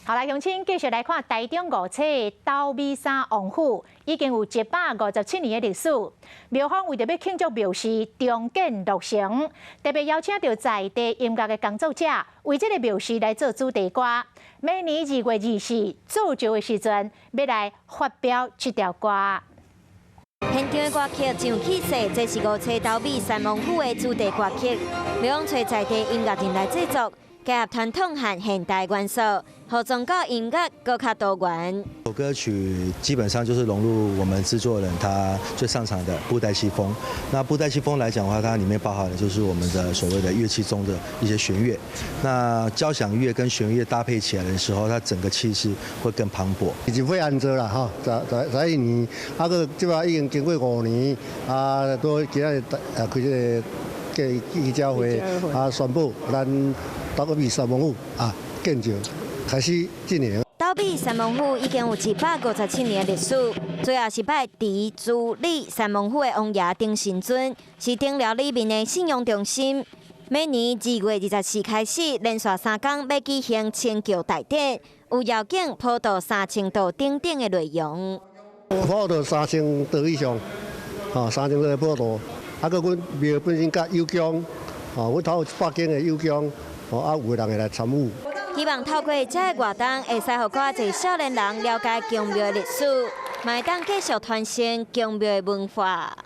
好來，鄉親繼續來看台中五車的斗米山王府，已經有157年的歷史。廟方為著欲慶祝廟寺重建落成，特別邀請著在地音樂的工作者，為這個廟寺來做主題歌。每年2月24做醮的時陣，欲來發表這條歌。現場的歌曲真有氣勢，這是五車斗米山王府的主題歌曲，廟方揣在地音樂人來製作，結合傳統和現代元素，予宗教音樂閣較多元。這首歌曲基本上就是融入我們製作人他最擅長的布袋戲風。那布袋戲風來講的話，它裡面包含的就是我們的所謂的樂器中的一些弦樂。那交響樂跟弦樂搭配起來的時候，它整個氣勢會更磅礴。是會安怎啦吼，十十十一年，啊，閣這擺已經經過5年，啊，都今仔日啊開這個記者會啊，宣布咱斗米山王府啊建醮開始進行。斗米山王府已經有157年歷史，最後是拜鄭、朱、李三王府的王爺丁神尊，是頂寮裡面的信仰中心。每年2月24開始，連續3工欲舉行清醮大典，有繞境、普渡3000道等等的內容。普渡3000道以上，吼，3000道的普渡，啊，閣阮廟本身佮有宮，吼，阮頭有100間的有宮，吼，啊，有的人會來參與。希望透過這个活動，會使予較濟少年人了解宮廟的歷史，嘛會當繼續傳承宮廟的文化。